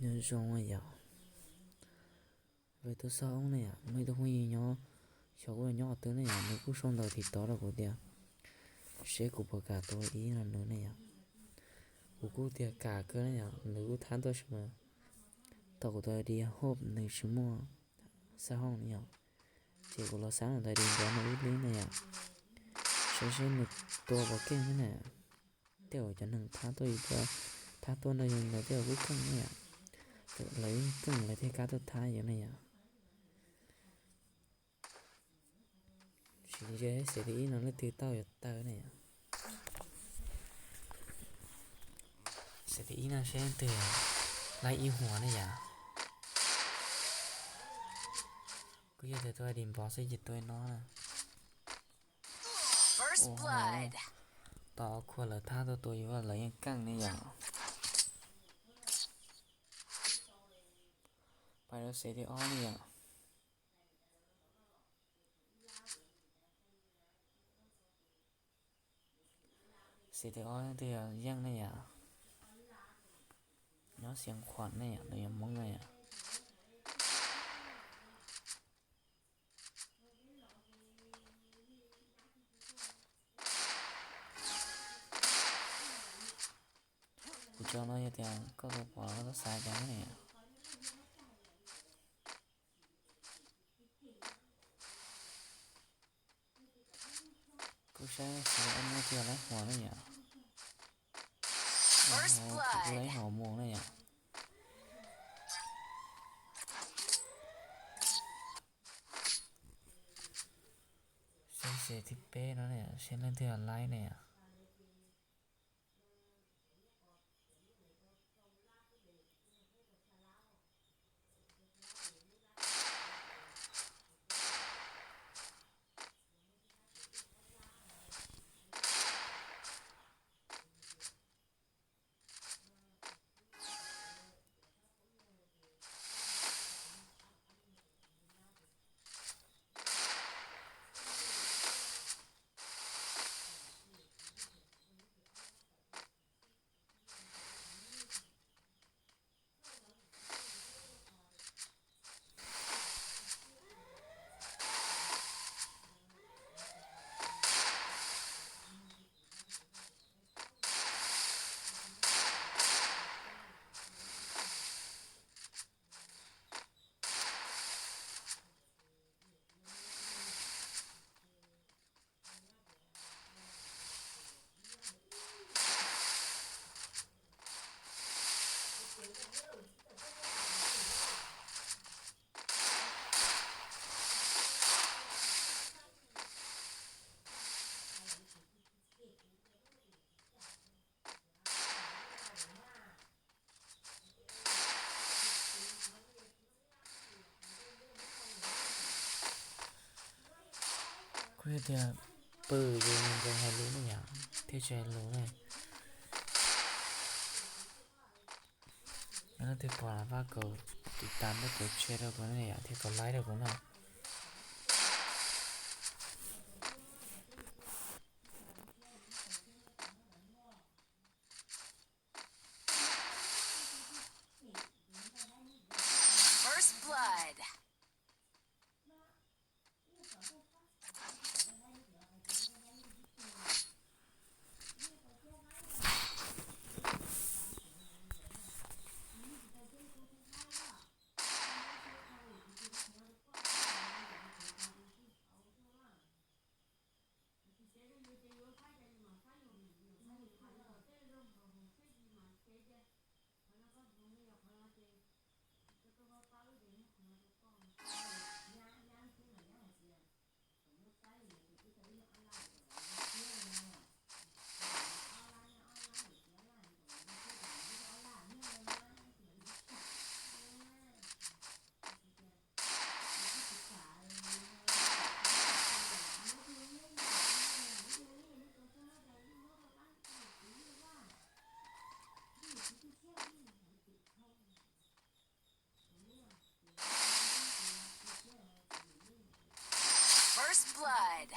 Nyob zoo yom, lawv tuaj xauj oob ne yom, muaj ib tug phooj ywg nyob, xyov kuj nyob qhov twg ne yom, nws kuj sau ntawv tim tod rau kuv tias seb kuv puas kam tua ib no nws ne yom. Kuv kuj tias kam kawg ne yom, nws kuj thab tuaj tsis mas tau kuv tus ID hope nws tsis muaj xab hoob ne yom, ces kuv los xab nws tus ID nrog nws ib lib ne yom, saib seb nws tua puas keej ne. Tej zaum cov neeg thab tuaj, thab tuaj nrog yus ntawd tej zaum kuj keej ne yom, lawv yeej keej lawv thiaj kam tuaj thab yus ne yom. Sim ntsia xev thib ib no leej twg tau yuav tawg ne yom. Xev thib ib no seb leej twg laib ib huam ne yom. Kuj yog tias tus ID npov xwb ces tua no na. Tos khua lawv thab tuaj tua yus lawv yeej keej ne yom. Pais rau xev thib ob ne yom. Xev thib ob twg yog Yeej ne yom. Nyob Xeev Khuam ne yom, tus yog Hmoob ne yom. Kuv tso no yog tias koj tua pom koj txhob xav cas ne yom. Kuj saib xyov muaj tiag laib huam ne yom. Kuv laib hauv mus ne yom. Saib xev thib peb no ne, saib leej twg laib ne yom. Kuv yog tias pw ces nkees hais lus ne yom, thiaj tsis hais lus ne. Yog leej twg pom los pab kaum tiv tas thiab kaum share rau kuv ne yom, thiab kaum like rau kuv na. First blood. First blood.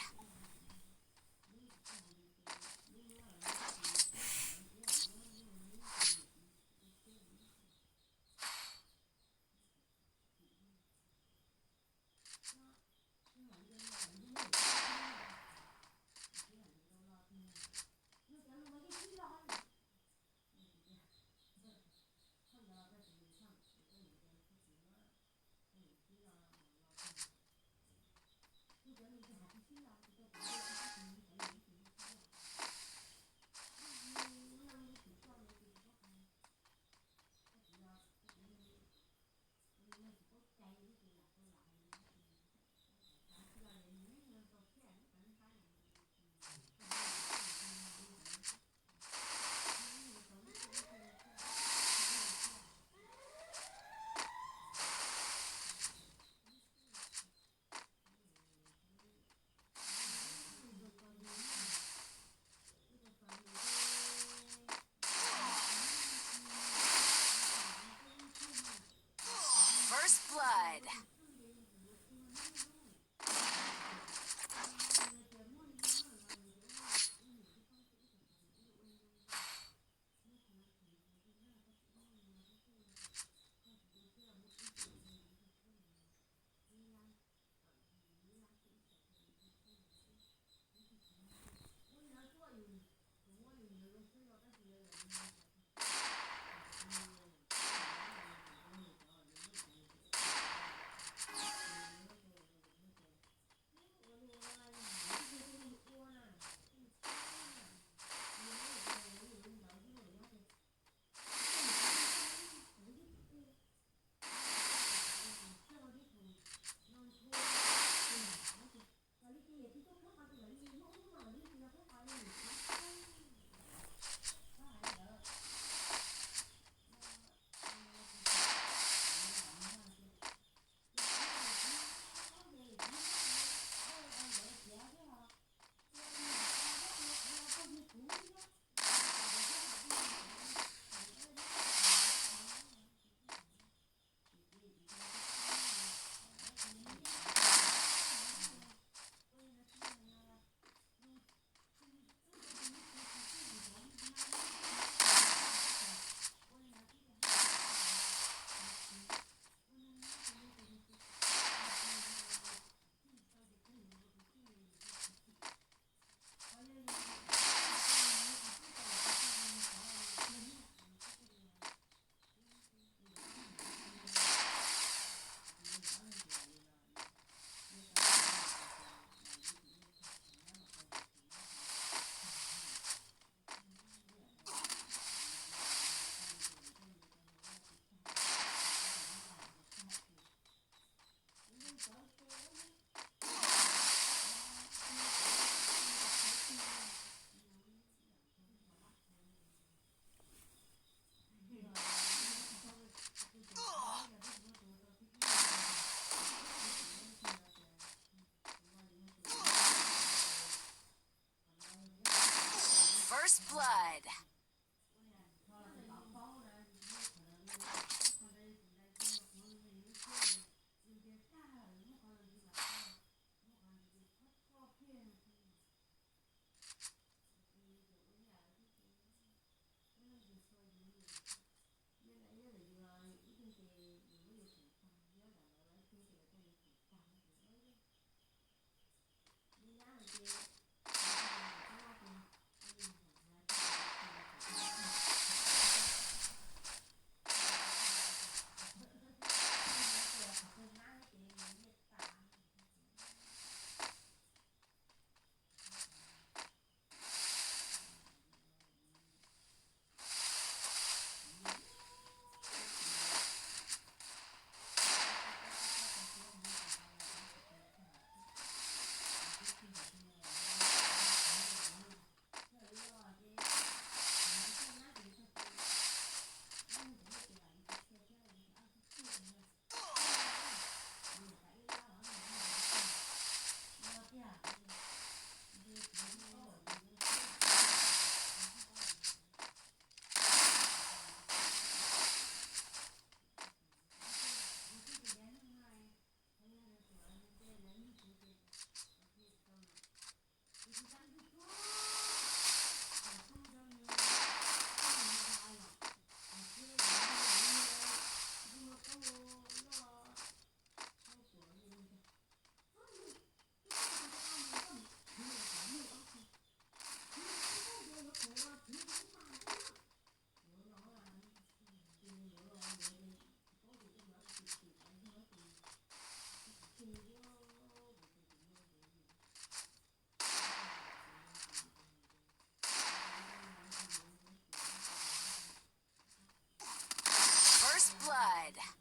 Blood.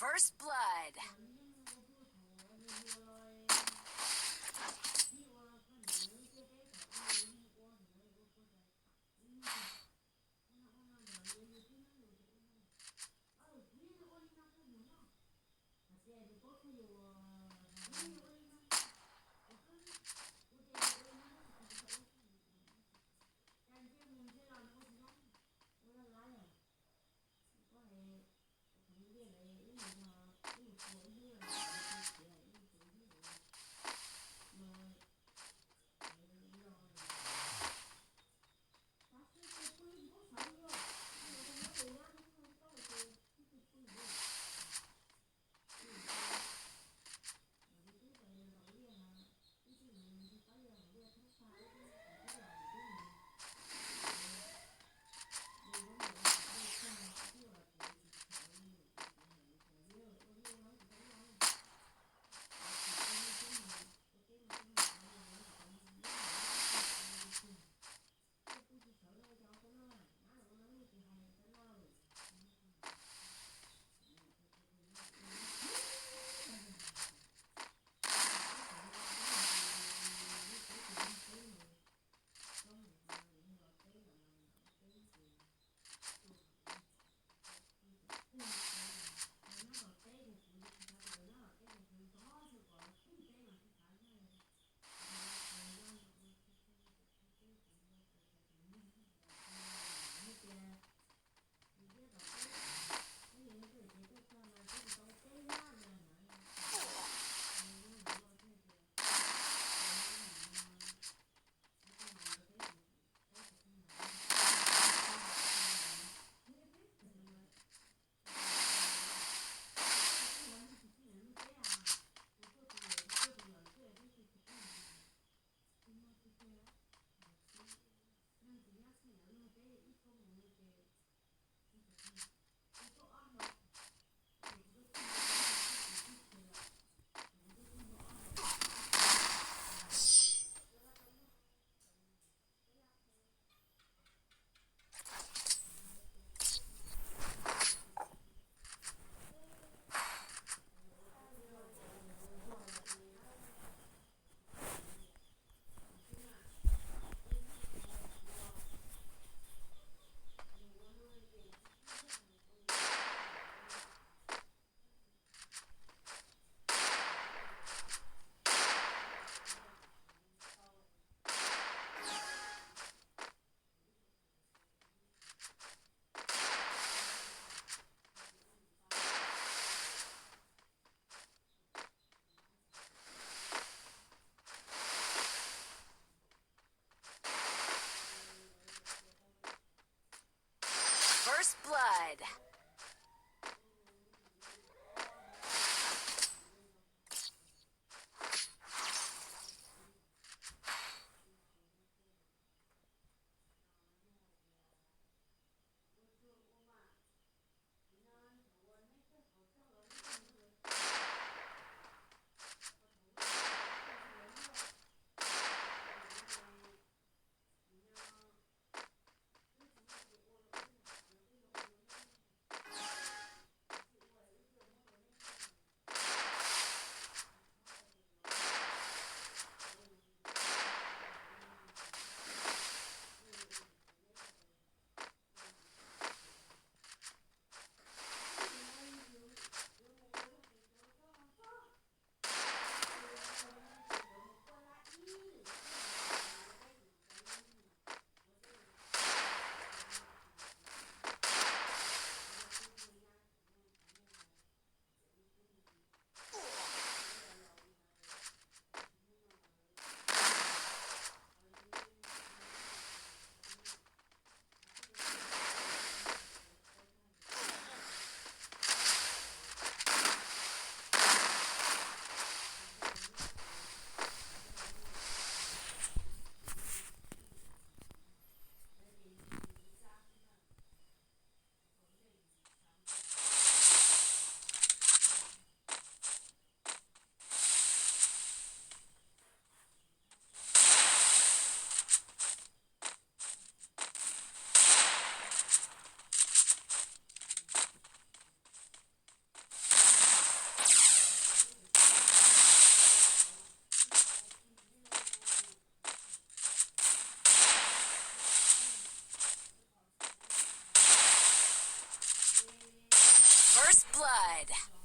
First blood. First blood. First Blood.